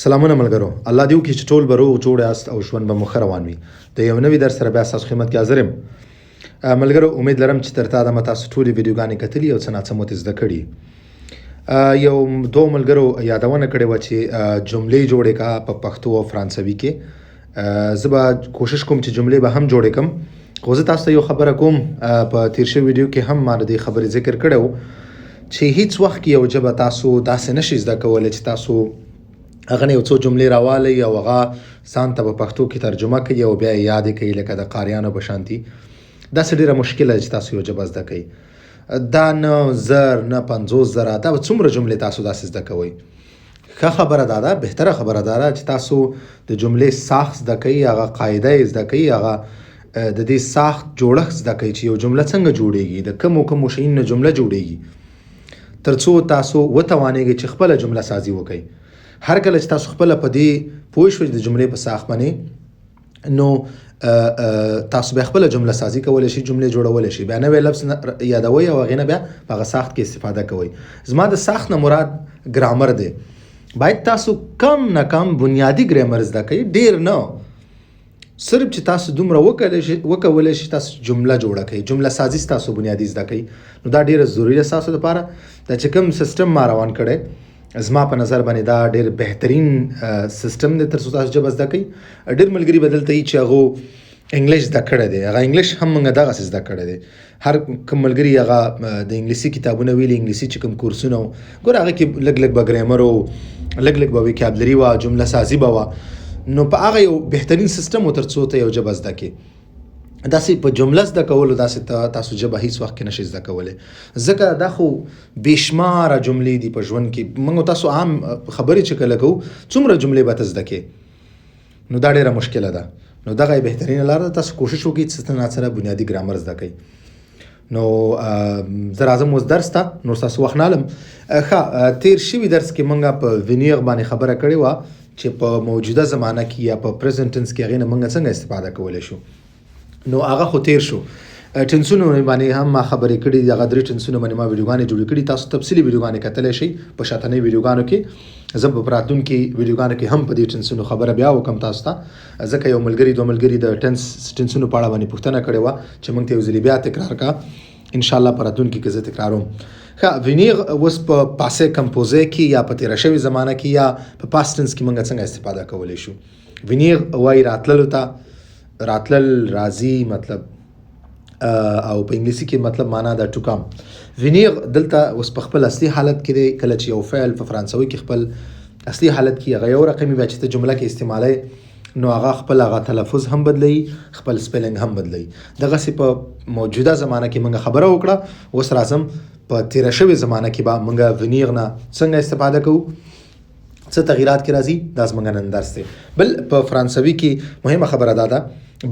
سلامونه ملګرو، الله دې وکړي چې ټول به روغ جوړ یاست او ژوند به مو ښه روان وي. د یو نوي درس سره بیا ستاسو خدمت کې حاضر یم. ملګرو، امید لرم چې تر تا دمه تاسو ټولې ویډیوګانې کتلي او څه ناڅه مو ترې زده کړي. یو دوو ملګرو یادونه کړې وه چې جملې جوړې کا په پښتو او فرانسوي کې. زه به کوشش کوم چې جملې به هم جوړې کم، خو زه تاسو ته یو خبره کوم. په تیر شوي ویډیو کې هم ما د دې خبرې ذکر کړی و چې هیڅ وخت کې یو ژبه تاسو داسې نشئ زده کولی چې تاسو هغه نه یو څو جملې راوالئ او هغه ځان ته په پښتو کې ترجمه کوي او بیا یې یادې کوي لکه د قاریانو په شانتي. داسې ډېره مشکله ده چې تاسو یو ژبه زده کوئ. دا نه 1000 نه 50,000، دا به څومره جملې تاسو داسې زده کوئ. ښه خبره دا ده، بهتره خبره دا ده چې تاسو د جملې ساخت زده کوئ، هغه قاعده یې زده کوئ، هغه د دې ساخت جوړښت زده کوئ چې یو جمله څنګه جوړیږي، د کومو کومو شیانو نه جمله جوړیږي، تر څو تاسو وتوانیږئ چې خپله جمله سازي وکړئ. هر کله چې تاسو خپله په دې پوه شوئ د جملې په ساخت باندې، نو تاسو بیا خپله جمله سازي کولی شئ، جملې جوړولی شئ، بیا نوی لفظ یادوئ او هغې نه بیا په هغه ساخت کې استفاده کوئ. زما د ساخت نه مراد ګرامر دی. باید تاسو کم نه کم بنیادي ګرامر زده کړئ، ډېر نه، صرف چې تاسو دومره وکولی شئ تاسو جمله جوړه کړئ، جمله سازي ستاسو بنیادي زده کړئ. نو دا ډېره ضروري ده ستاسو دپاره. دا چې کوم سیستم ما روان کړی، زما په نظر باندې دا ډېر بهترین سیستم دی تر څو تاسو ژبه زده کړئ. ډېر ملګري به دلته وي چې هغو انګلیش زده کړی دی، هغه انګلیش هم موږ دغسې زده کړی دی. هر کوم ملګري هغه د انګلیسي کتابونه ویلي، انګلیسي چې کوم کورسونه وو، ګوره هغه کې لږ لږ به ګرامر و، لږ لږ به ویکابلري وه، جمله سازي به وه. نو په هغه یو بهترین سیستم و تر څو ته یو ژبه زده کړې. داسې په جمله زده کولو داسې ته تاسو ژبه هیڅ وخت کې نشئ زده کولی، ځکه دا خو بېشماره جملې دي په ژوند کې. موږ تاسو عام خبرې چې کله کوو، څومره جملې به ته زده کړې؟ نو دا ډېره مشکله ده. نو دغه یې بهترینه لاره ده، تاسو کوشش وکړئ چې څه ناڅه بنیادي ګرامر زده کړئ. نو زه راځم اوس درس ته، نور ستاسو وخت نه الم. ښه، تیر شوي درس کې موږ په venir باندې خبره کړې وه چې په موجوده زمانه کې یا په present tense کې هغې نه موږ څنګه استفاده کولی شو. نو هغه خو تیر شو. ټنسونو باندې هم ما خبرې کړې دي، هغه درې ټنسونو باندې ما ویډیوګانې جوړې کړي، تاسو تفصیلي ویډیوګانې کتلی شئ په شاتنۍ ویډیوګانو کې. زه به په راتلونکي ویډیوګانو کې هم په دې ټنسونو خبره بیا وکړم تاسو ته، ځکه یو ملګري دوه ملګري د ټنسونو په اړه باندې پوښتنه کړې وه چې موږ ته یو ځلې بیا تکرار کړه. ان شاء الله په راتلونکي کې زه تکراروم. ښه، venir اوس په passé composé کې یا په تېره شوې زمانه کې یا په past tense کې موږ څنګه استفاده کولی شو. venir وایي راتللو ته، راتلل، راځي مطلب، او په انګلیسي کې مطلب معنا ده to come. venir دلته اوس په خپل اصلي حالت کې دی. کله چې یو فعل په فرانسوي کې خپل اصلي حالت کې هغه یو رقم بیا چې ته جمله کې استعمالوي، نو هغه خپل هغه تلفظ هم بدلوي، خپل سپیلینګ هم بدلوي. دغسې په موجوده زمانه کې موږ خبره وکړه. اوس راځم په تېره شوې زمانه کې به موږ venir نه څنګه استفاده کوو، څه تغیرات کې راځي، دا زموږ نن درس دی. بل په فرانسوي کې مهمه خبره دا ده،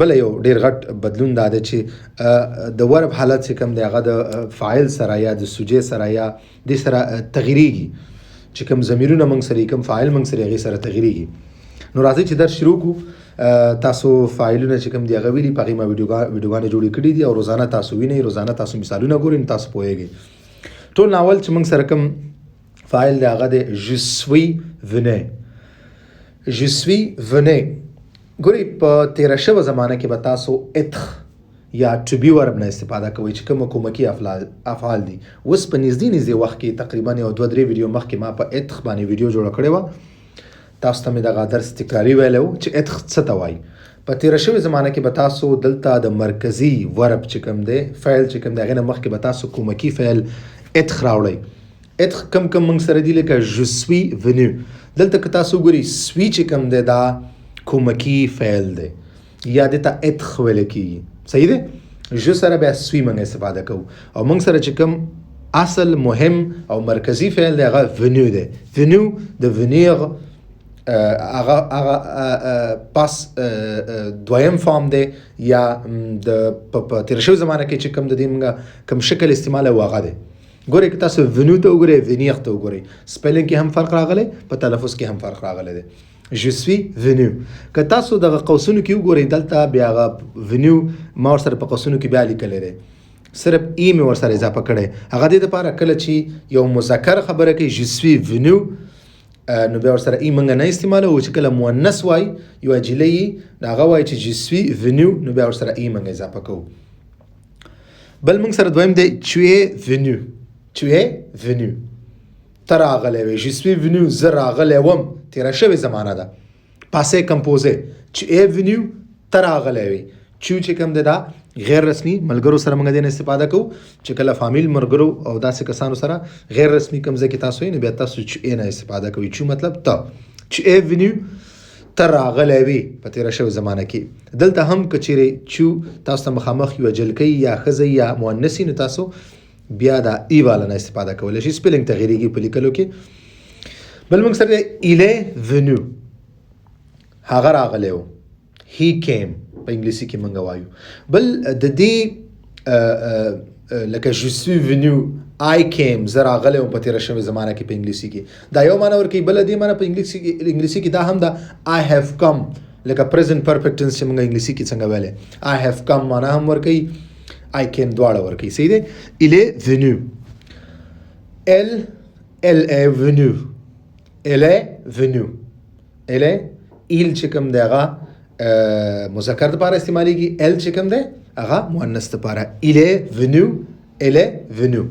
بل یو ډېر غټ بدلون دا دی چې د verb حالت چې کوم دی هغه د فاعل سره یا د سوجې سره یا دې سره تغیریږي، چې کوم ضمیرونه موږ سره، کوم فاعل موږ سره، هغې سره تغیریږي. نو راځئ چې درس شروع کړو. تاسو فاعلونه چې کوم دی هغه ویلي، په هغې ما ویډیوګانې جوړې کړې دي او روزانه تاسو وینئ، روزانه تاسو مثالونه ګورئ، نو تاسو پوهېږئ. ټول نه اول چې موږ سره کوم فاعل دی هغه دی je suis venu. je suis venu. ګورئ په تېره شوه زمانه کې به تاسو être یا to be verb نه استفاده کوئ چې کوم کومکي افعال دي. اوس په نږدې نږدې وخت کې تقریبا یو دوه درې ویډیو مخکې ما په être باندې ویډیو جوړه کړې وه، تاسو ته مې دغه درس تکراري ویلی و چې être څه ته وایي. په تېره شوې زمانه کې به تاسو دلته د مرکزي verb چې کوم دی، فعل چې کوم دی، هغې نه مخکې به تاسو کومکي فعل être راوړئ. être کم کم موږ سره دي لکه je suis venu. دلته که تاسو وګورئ suis چې کوم دی دا کومکي فعل دی یا دې ته être ویل کېږي. صحیح دی؟ je سره بیا suis موږ استفاده کوو او موږ سره چې کوم اصل مهم او مرکزي فعل دی هغه venu دی. venu د venir هغه پس دویم فارم دی یا د په تېره شوې زمانه کې چې کوم د دې موږ کوم شکل استعمالوو هغه دی. ګورئ که تاسو venu ته وګورئ، venir ته وګورئ، سپیلینګ کې هم فرق راغلی، په تلفظ کې هم فرق راغلی دی. Je suis venu. که تاسو دغه قوسونو کې وګورئ دلته بیا هغه venu ما ورسره په قوسونو کې بیا لیکلی دی، صرف ای مې ورسره اضافه کړی. هغه دې دپاره کله چې یو مذکر خبره کوي je suis venu، نو بیا ورسره e مونږ نه استعمالوو. چې کله مؤنث وای، یوه جلۍ یي، نو هغه وایي چې je suis venue، نو بیا ورسره e مونږ اضافه کوو. بل مونږ سره دویم دی tu es venu. Tu es venu، ته راغلی وې. Je suis venu، زه راغلی وم، تېره شوې زمانه ده، passé composé. Tu es venu، ته راغلی وې. tu چې کوم دی دا غیر رسمي ملګرو سره موږ دې نه استفاده کوو، چې کله فامیل، ملګرو او داسې کسانو سره غیر رسمي کوم ځای کې تاسو یې، نو بیا تاسو tu نه استفاده کوئ. tu مطلب ته. tu es venu، ته راغلی وې په تېره شوې زمانه کې. دلته هم که چیرې tu تاسو ته مخامخ یوه جلکۍ یا ښځه یا مؤنث، نو تاسو بیا دا e والا نه استفاده کولی شئ. spelling تغیرېږي په لیکلو کې. بل موږ سره دی il est venu، هغه راغلی و. he came په انګلیسي کې موږ وایو. بل د دې لکه je suis venu، I came، زه راغلی وم په تېره شوې زمانه کې، په انګلیسي کې دا یو معنی ورکوي. بله دې معنی په انګلیسي کې دا هم ده I have come، لکه present perfect tense چې موږ انګلیسي کې څنګه ویلی، I have come معنی هم ورکوي، I came دواړه ورکوي. صحیح دی. il est venu، elle، elle est venue، elle est venue، elle est. il چې کوم دی هغه مذکر لپاره استعمالیږي، elle چې کوم دی هغه مؤنث لپاره. il est venu، elle est venue.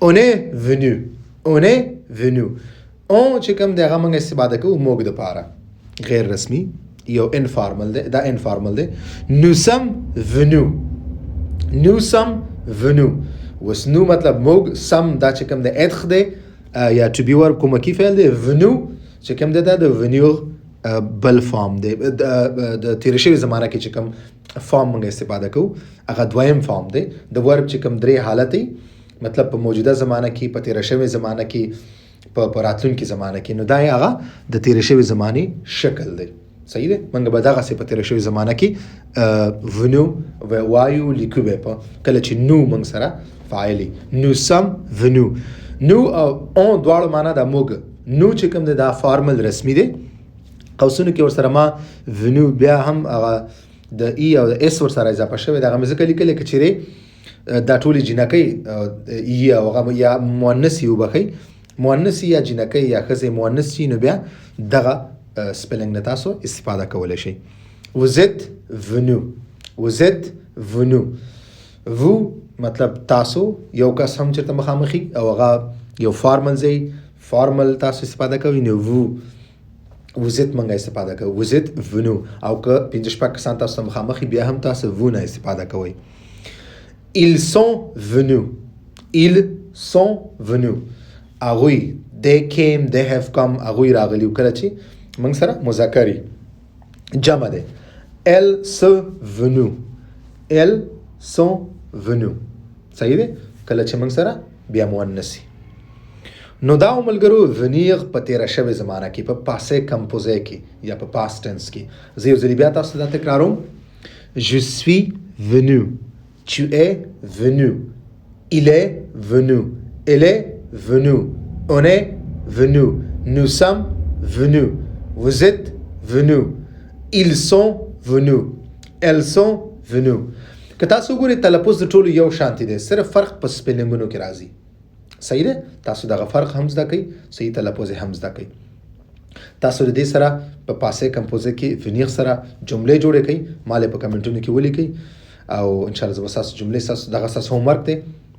on est venu، on est venu. on چې کوم دی هغه موږ استفاده کوو موږ دپاره، غیر رسمي یو informal دی، دا informal دی. nous sommes venus، nous sommes venus. اوس nous مطلب موږ، sommes دا چې کوم دی être دی یا to be verb، کومکی فعل دی. venus چې کوم دی دا د venir بل form دی، د تېرې شوې زمانه کې چې کوم form موږ استفاده کوو هغه دویم form دی. د verb چې کوم درې حالت دی، مطلب په موجوده زمانه کې، په تېره شوې زمانه کې، په راتلونکي زمانه کې، نو دا یې هغه د تېرې شوې زمانې شکل دی. صحیح دی. موږ به دغسې په تېره شوې زمانه کې venus وایو، لیکو به په کله چې nous موږ سره فاعل. nous sommes venus. nous او on دواړو معنا ده موږ. nous چې کوم دی دا formal رسمي دی. قوسونو کې ورسره ما venus بیا هم هغه د e او د s ورسره اضافه شوی، دغه مې ځکه لیکلی که چیرې دا ټولې جینکۍ ای او هغه یا مؤنث یې وبخښئ، مؤنث یا جینکۍ یا ښځې مؤنث شي، نو بیا دغه spelling نه تاسو استفاده کولی شئ. vous êtes venu، vous êtes venu. vous مطلب تاسو، یو کس هم چېرته مخامخي او هغه یو formal ځای، formal تاسو استفاده کوئ، نو vous، vous êtes موږ استفاده کوو. vous êtes venu. او که پنځه شپږ کسان تاسو ته مخامخي، بیا هم تاسو vous نه استفاده کوئ. ils sont venus، ils sont venus، هغوی، they came، they have come، هغوی راغلي کله چې موږ سره مذکر جمع دی. elles sont venues، elles sont venues. صحیح دی. کله چې موږ سره بیا مؤنث. نو دا ملګرو venir په تېره شوې زمانه کې، په passé composé کې یا په past tense کې. زه یو ځلې بیا تاسو ته دا تکراروم. je suis venu، tu es venu، il est venu، elle est venue، on est venu، nous sommes venus، vous êtes venus، ils sont venus، elles sont venues. که تاسو وګورئ تلفظ د ټولو یو شانتي دی، صرف فرق په spelling ونو کې راځي. صحیح دی. تاسو دغه فرق هم زده کړئ، صحیح تلفظ هم زده کړئ. تاسو د دې سره په passé composé کې venir سره جملې جوړې کړئ، مالې په کمنټونو کې ولیکئ او ان شاء الله زه به ستاسو جملې، ستاسو دغه ستاسو homework دی،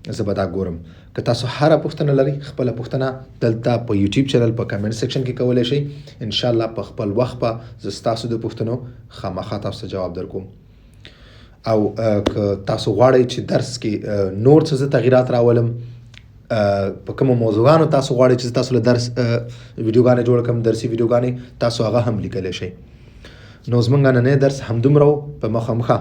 زه به دا ګورم. که تاسو هره پوښتنه لرئ، خپله پوښتنه دلته په یوټیوب channel په comment section کې کولی شئ. ان شاء الله په خپل وخت به زه ستاسو د پوښتنو خامخا تاسو ته جواب درکوم. او که تاسو غواړئ چې درس کې نور څه زه تغیرات راولم، په کومو موضوعګانو تاسو غواړئ چې تاسو له درس ویډیوګانې جوړ کړم، درسي ویډیوګانې، تاسو هغه هم لیکلی شئ. نو زمونږ نننی درس همدومره و. په مخامخه